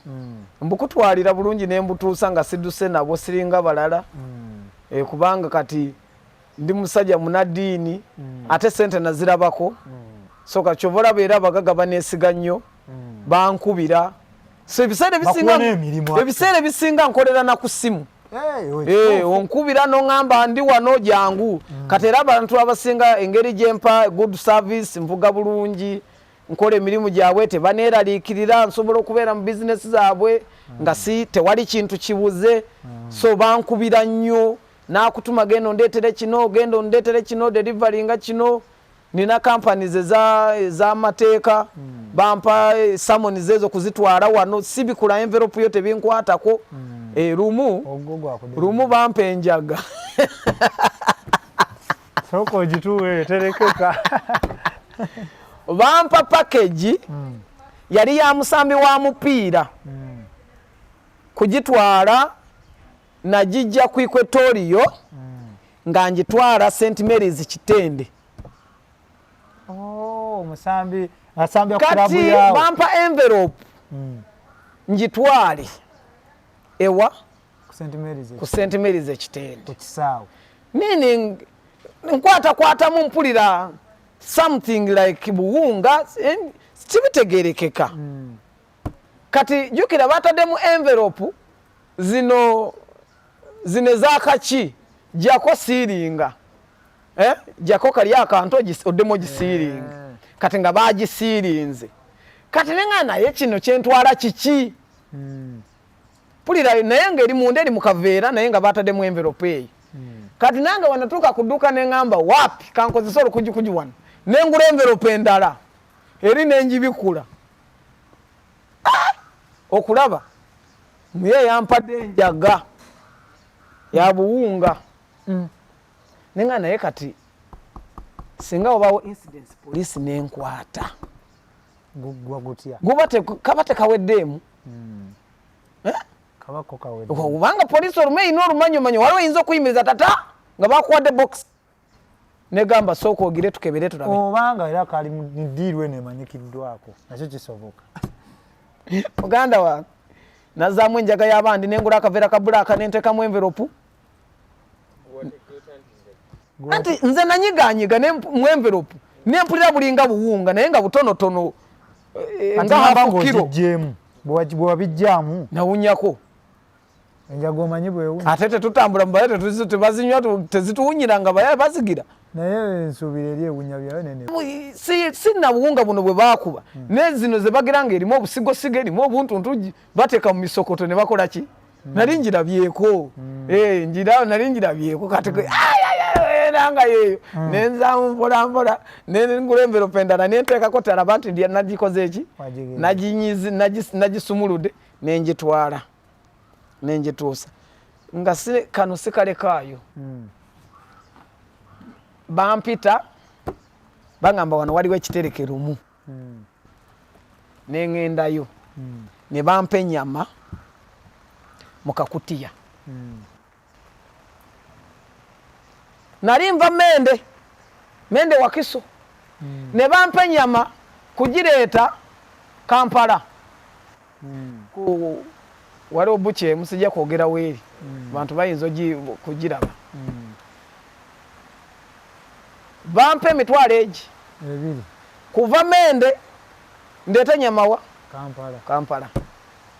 mbukutwalira bulungi nembutuusa nga sidduse nabwo, siringa balala. Kubanga kati ndi musajja munaddiini, ate sente nazirabako. So kati kyova olaba era abagaga baneesiga nnyo, bankubira. So ebiseera ebisinga Bakuwa n'emirimu. Ebiseera ebisinga nkolera na ku ssimu. Hey, onkubira noŋŋamba ndi wano, jangu. Kati era abantu abasinga engeri gyempa good service, nvuga bulungi, nkola emirimu gyabwe, tebaneeraliikirira, nsobola okubeera mu bizinesi zaabwe nga si tewali kintu kibuze. So bankubira nnyo, nakutuma genda ondeetere kino, genda ondeetere kino, delivery nga kino. Nina companies ez'amateeka, bampa summons ezo kuzitwala wano, sibikula envelope yo, tebinkwatako. Lumu Ogwo gwakudde. Lumu bampa enjaga. Sooka ogituwe, terekeka. Bampa package, yali ya musambi wa mupiira, kugitwala nagijja ku Equatorio nga ngitwala St Mary's Kitende. Oh, omusambi asambya kulabu Kati yawo. bampa envelope ngitwale ewa ku St Mary's. Ku St Mary's Ekitende. Ku kisaawe. Meaning nkwatakwatamu, mpulira something like buwunga, kibitegerekeka. Kati jjukira bataddemu envelope zino zino ezakaki, jako siiringa, eh? Jako kali akantu oddemu ogisiiringa. Kati nga bagisiirinze, kati nenga naye kino kyentwala kiki? Pulira, naye nga eri munda, eri mu kaveera, naye nga bataddemu envelope eyo. Kati nange wanatuuka ku dduuka neŋŋamba waapi kankozesa olukujukuju wano, nengula envelope endala eri nenjibikula. Ah! Okulaba muye yampadde enjaga ya buwunga. Nenga naye kati singa wabaawo incidents, poliisi nenkwata, Guggwa gutya? Guba kaba tekaweddeemu. Eh? Kabako kawedde. Kubanga poliisi olumu erina olumanyomanyo, waliwo eyinza okuyimiriza tata nga bakuwadde box, negamba sooka ogire tukebere tulabe. Obanga era kali mu ddiiru eno emanyikiddwako, nakyo kisoboka. Muganda wange, nazaamu enjaga y'abandi, nengula akaveera ka black, nenteekamu envelope. Anti nze nanyiganyiga mu envelope, nempulira bulinga buwunga, naye nga butonotono, nga half kilo. Ng'ogiggyemu, bwe wabijjaamu, Nawunyako. Enjaga omanyi bwewunya. Ate tetutambula mubaye, tebazinywa, tezituwunyira nga baye bazigira. Naye ensuubira eri ewunya byayo nene. Si nabuwunga buno bwe baakuba, ne zino ze bagira nga erimu obusigosigo, erimu obuntuntu, bateeka mu misokoto ne bakola ki. Nali njirabyeko. Ngira nali njirabyeko. Kati era nga yeeyo nenzaamu mpola mpola, nengula envelope endala, nenteekako talaba nti nagikoze eki. Wagigenda. Nagisumuludde, nenjitwala nenjituusa nga si kano sikalekaayo. Bampita, bagamba wano waliwo ekitereke lumu, neŋŋendayo. Ne bampa ennyama mu kakutiya. Nali nva Mende, Mende Wakiso. Ne bampa ennyama kugireeta Kampala. Ku waliwo bukye musijja kwogera weeri. Bantu bayinza kugiraba. Bampa emitwalo egi 2 kuva Mende ndeete ennyama wa Kampala. Kampala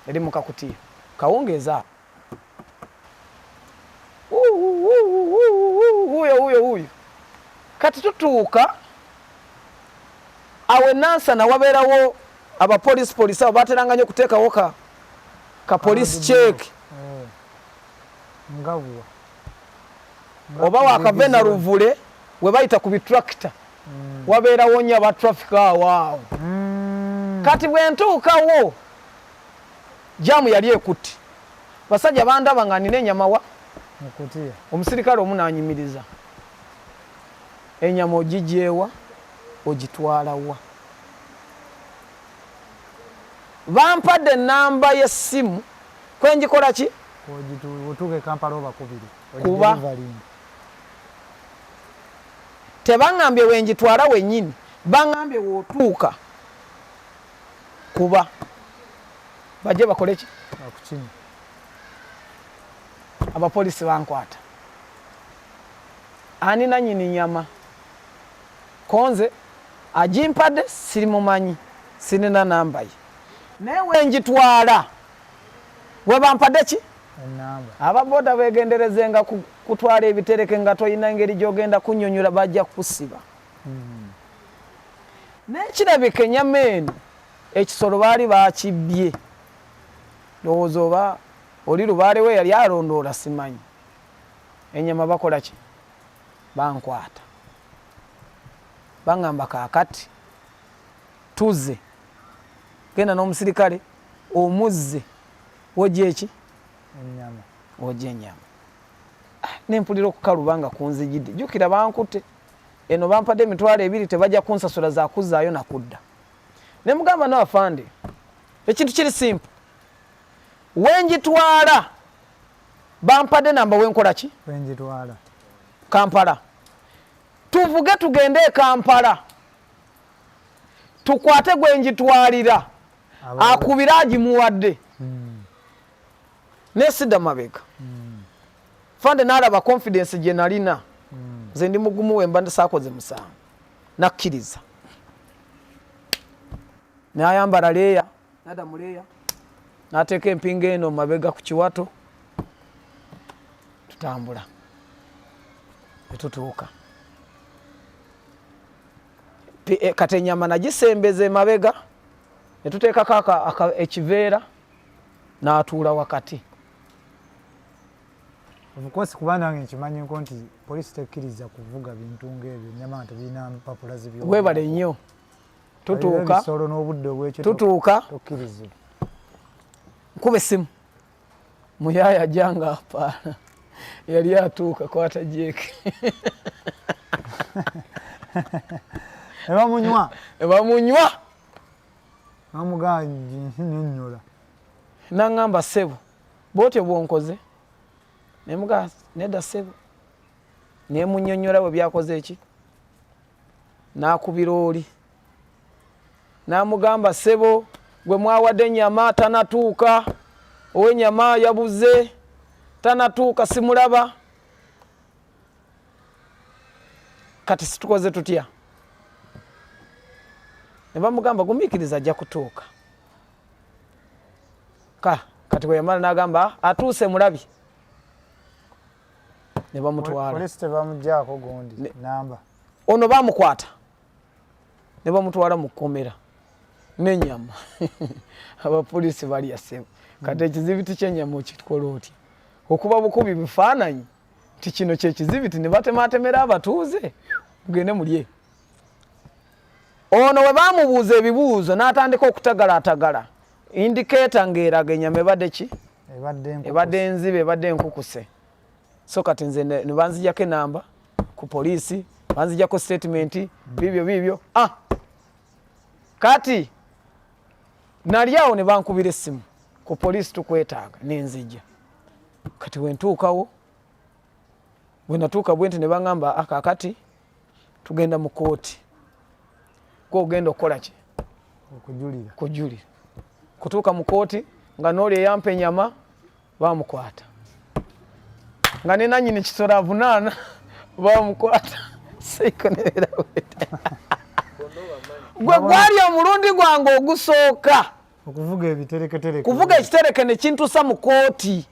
eri mu kakutiya kawungeezi awo. Wuuyo wuuyo wuuyo. Kati tutuuka awo e Nansana, wabeerawo abapoliisi, polisi abo bateranga nnyo okuteekawo ka police check. Eh. Ngabwa oba wakava e Naluvule we bayita ku bitractor, wabeerawo nnyo aba traffic awo awo. Kati bwe ntuukawo, jam yali ekutte, basajja bandaba nga nina enyama wa mukutiya. Omusirikale omu n'anyimiriza, "Enyama ogigyewa, ogitwala wa?" Bampadde enamba y'essimu kwenjikola ki? Otuuka e Kampala obakubiri. Kuba. Tebaŋŋambye wenjitwala wennyini, baŋŋambye wootuuka kuba bajje bakole ki? Bakukima. Abapoliisi bankwata, ani nanyini nyama? Konze agimpadde sirimumanyi, sirina namba ye, naye wenjitwala webampadde ki? Enamba. Ababoda begenderezenga kutwala ebitereke nga tolina engeri gyogenda kunyonyola, bajja kukusiba. Naye kirabika enyama eno ekisolo baali bakibbye, ndowooza oba oli lubaale we yali alondoola, simanyi. Enyama bakola ki? Bankwata, baŋŋamba, "Kaakati tuze genda n'omusirikale omuzze wojja eki?" Ennyama. Wojja enyama. Ah, nempulira okukaluba nga kunzijidde. Jjukira bankutte eno, bampadde 20,000, tebajja kunsasula zakuzzaayo nakudda. Ne mugamba, "No afande, ekintu kiri simple, wenjitwala bampadde namba, wenkola ki?" Wenjitwala. Kampala. Tuvuge tugende e Kampala tukwate gwenjitwalira akubire agimuwadde. Nesidda mabega. Fande nalaba confidence gye nalina, nze ndi mugumu wemba saakoze musango. Nakkiriza, nayambala leeya, nada muleeya, nateeka empinga eno mabega ku kiwato, tutambula netutuuka. Kati enyama nagisembeza emabega, netuteekako ekiveera, n'atuula wakati. Of course, kuba nange nkimanyiko nti poliisi tekkiriza kuvuga bintu ng'ebyo, ennyama nga tebirina mpapula zibyo. Webale nnyo. Tutuuka. Ebisolo n'obudde obwekyo. Tutuuka. Tokkirizibwa. Nkuba essimu, muyaaya ajja nga apaana, yali atuuka, kwata jeeke. Ne bamunywa. Ne bamunywa. Bamugaa nyonnyola. Naŋŋamba, "Ssebo, bwotyo bwonkoze?" Nemugaa, "Nedda ssebo." Nemunyonnyola bwe byakoze eki. N'akubira oli n'amugamba, "Ssebo, gwe mwawadde ennyama tanatuuka, ow'ennyama yabuze, tanatuuka, simulaba. Kati situkoze tutya?" Ne bamugamba, "Gumiikiriza, ajja kutuuka." Ka kati bwe yamala n'agamba, "Atuuse, mulabye." Ne bamutwala. Poliisi tebamugyako gundi namba? Ono bamukwata ne bamutwala mu kkomera n'ennyama. Abapoliisi balya ssebo. Kati ekizibiti ky'ennyama okikola otya? Okuba bukubi bifaananyi nti kino kyekizibiti, ne batematemera abatuuze, mugende mulye. Ono we bamubuuza ebibuuzo n'atandika okutagalatagala, indicator ng'eraga ennyama ebadde ki? Ebadde enkukuse. Ebadde enzibe, ebadde enkukuse. So kati nze ne banzijako enamba ku poliisi, banzijako statement, bibyo bibyo. Ah, kati Nali awo ne bankubira essimu ku poliisi, tukwetaaga, nenzijja. Kati wentuukawo, bwe natuuka bwe nti ne baŋŋamba, "Akakati tugenda mu kooti, gwe ogenda okukola ki?" Okujulira. Kujulira. Kutuuka mu kooti nga n'oli eyampa enyama bamukwata, nga ne nanyini kisolo avunaana bamukwata. Seikonerera bwete gwe gwali omulundi gwange ogusooka okuvuga ebitereketereke. Kuvuga ekitereke nekintuusa mu kooti.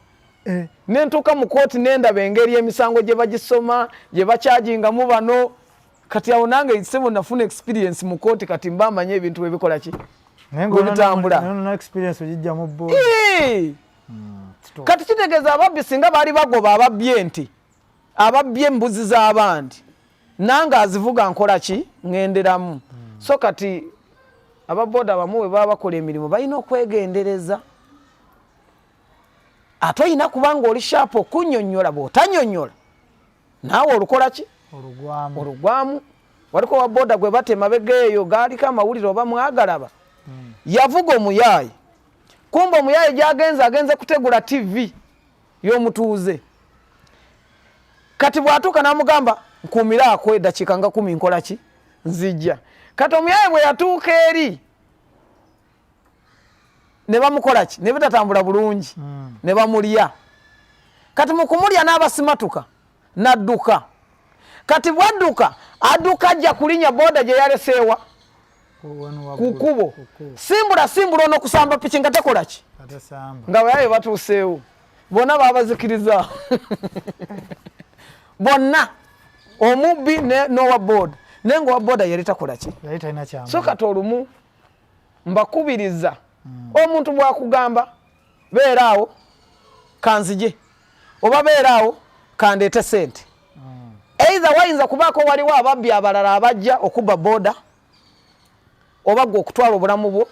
Nentuuka mu kooti nendaba engeri emisango gye bagisoma, gye bakyajingamu bano. Kati awo nange sebo nafuna experience mu kooti, kati mba manye ebintu bwe bikola ki, naye bwe bitambula. Nga experience ogijja mu boda. Ii! Kati kitegeeza ababbi singa baali bagoba ababbi ente, ababbi embuzi z'abandi, nange azivuga nkola ki? Ŋŋenderamu. So kati ababoda abamu bwe baba bakola emirimu balina okwegendereza, ate olina kubanga oli sharp okunyonnyola. Bw'otanyonnyola naawe olukola ki? Olugwamu. Olugwamu. Waliko wa boda gwe bata emabega eyo, gaaliko amawulire oba mwagalaba. Yavuga omuyaayi, kumba omuyaayi gyagenze agenze kutegula TV y'omutuuze. Kati bw'atuuka n'amugamba, "Nkuumiraako eddakiika nga 10, nkola ki, nzijja." Kati omuyaayi bwe yatuuka eri ne bamukola ki, ne bitatambula bulungi, ne bamulya. Kati mu kumulya n'abasimatuka n'adduka. Kati bwadduka adduka ajja kulinya boda gye yaleseewa ku kkubo. Simbula simbula ono kusamba piki nga tekola ki, Atasamba. nga bayaye batuuseewo bonna babazikiriza bonna, omubbi n'owa boda. Naye nga owa boda yali takola ki? Yali talina kyamu. So kati olumu mbakubiriza, omuntu bwakugamba beera awo kanzije, oba beera awo kandeete sente, either wayinza kubaako waliwo ababbi abalala abajja okubba boda, oba gwe okutwala obulamu bwo,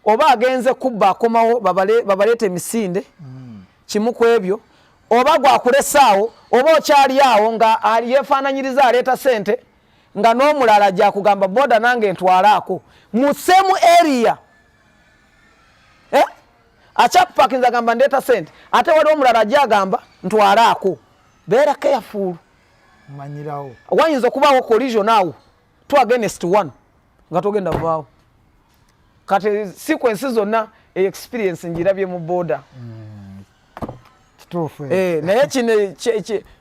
oba agenze kubba akomawo babaleeta emisinde, kimu ku ebyo, oba gwakulesaawo, oba okyali awo nga yeefaananyiriza aleeta sente, nga n'omulala ajja kugamba boda nange ntwalaako mu same area, eh? Akyakupakinza agamba ndeeta sente, ate waliwo omulala ajja agamba ntwalaako. Beera careful. Manyirawo. Wayinza okubaawo collision awo, two against one, nga togenda vaawo. Kati sequence zonna experience ngirabye mu boda. Kituufu. Eh, naye kino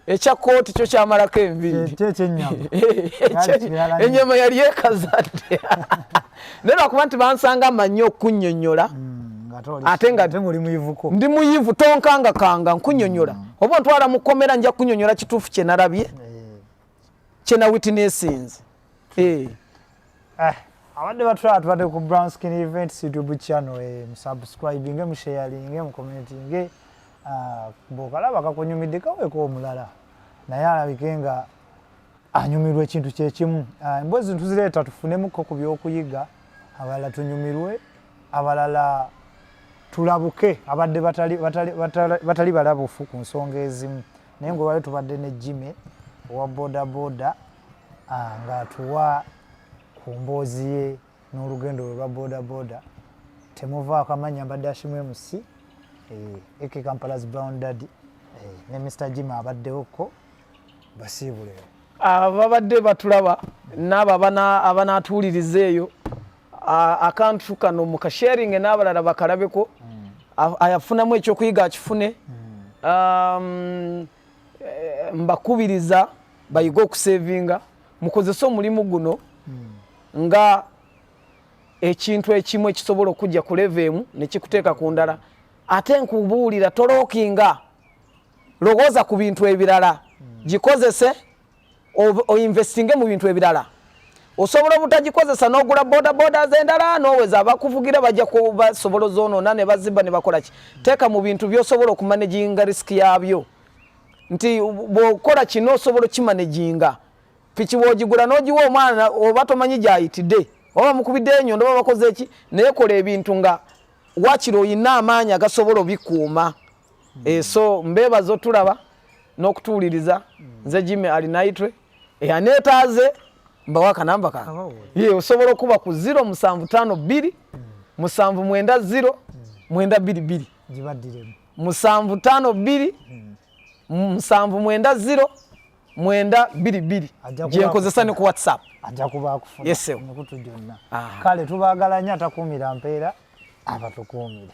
ekya kooti kyo kyamalako enviiri. Kyo ekyennyama. Kyali kirala nnyo. Ennyama yali ekazadde, naye lwakuba nti bansanga mmanyi okunnyonnyola. Ate ate ng'oli muyivuko. Ndi muyivu, tonkangakanga, nkunyonnyola. Oba ontwala mu kkomera, nja kunyonnyola kituufu kye nalabye, kye na witnessinze. Eh, abadde batulaba, tubadde ku Brown Skin Events YouTube channel. Musubscribinge, musharinge, mucommentinge. Ah, bw'okalaba kakunyumidde, kaweeko omulala naye alabike nga anyumirwa ekintu kyekimu. Ah, emboozi tuzireeta tufunemuko ku byokuyiga, abalala tunyumirwe, abalala tulabuke, abadde batali balabufu ku nsonga ezimu. Naye nga olwali tubadde ne Jimmy owa boda boda, ah, ng'atuwa ku mboozi ye n'olugendo lwe lwa boda boda. Temuvaako. Amannya mbadde Ashimu MC, aka Kampala's Brown Daddy, ne Mr Jimmy abaddewoko. Basiibuleyo. Ababadde batulaba n'abo abanaatuwuliriza eyo, akantu kano mukasharinge n'abalala bakalabeko, ayafunamu ekyokuyiga akifune. Mbakubiriza bayige okusevinga, mukozese omulimu guno nga ekintu ekimu ekisobola okujja ku level emu nekikuteeka ku ndala. Ate nkubuulira, tolookinga, lowooza ku bintu ebirala, gikozese oinvestinge mu bintu ebirala. Osobola obutagikozesa n'ogula boda boda z'endala n'oweza abakuvugira bajja kubasobola ozoonoona ne bazibba ne bakola ki. Teeka mu bintu by'osobola okumanaginga risk yabyo, nti bw'okola kino osobola okimanaginga. Piki bw'ogigula n'ogiwa omwana, oba tomanyi gy'ayitidde, oba bamukubidde enyondo, oba bakoze eki, naye kola ebintu nga wakiri oyina amaanyi agasobola obikuuma. So mbeebaza otulaba n'okutuwuliriza. Nze Jimmy Alinaitwe. Eyaneetaaze mbawa akanamba kange. Kabawe. Ye osobola okuba ku 0752. 790 922. Gibaddiremu. 752 790 922. Ajja kuba Gyenkozesa ne ku WhatsApp. Ajja kuba akufuna Yes, sir. emikutu gyonna. Ah. Kale tubaagala nnyo, atakuumira mpeera abatukuumire.